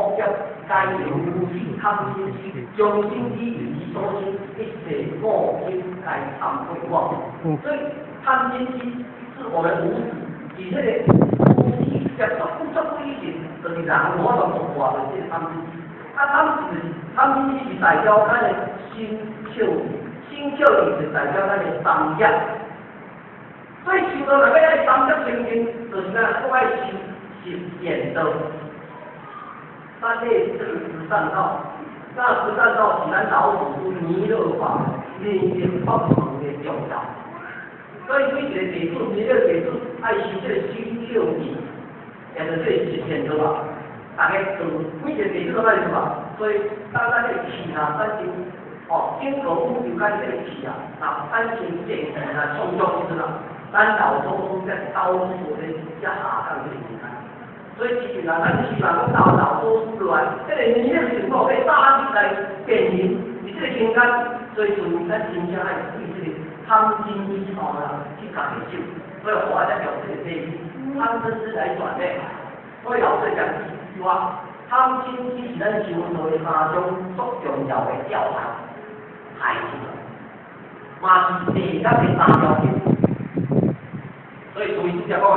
惡業皆由如此貪嗔痴，將心之以所生，一切惡心皆懺悔我。所以貪嗔痴是我們無始，以這個無始接觸不足以前，就是人無法度突破的這個貪嗔痴。啊，貪就是貪嗔痴是代表咱的心口，心口就是代表咱的三業。所以修道若欲愛三業清淨，就是咱閣愛修十善道。三業這個十善道，那十善道是咱老祖宗彌勒法彌勒法門的重要。所以每一個弟子，彌勒弟子愛修這個心口意，也就是這個十善道啊。大家都每一個弟子都愛修啊。所以當咱這個氣啊產生，哦，整個宇宙間這個氣啊，啊產生正氣啊創作時陣啊，咱老祖宗才導師咧才下降這個時間。所以其實啊，咱希望講到老祖師落來，這個彌勒聖母欲打入來變形，佇這個空間，所以從咱真正愛對這個貪嗔痴吼啦去家己修。所以我才用這個例子，貪嗔痴來轉的。所以老師講一句話：貪嗔痴是咱修道的三種足重要的要害，害處，嘛是地獄的三條經。所以注意這講。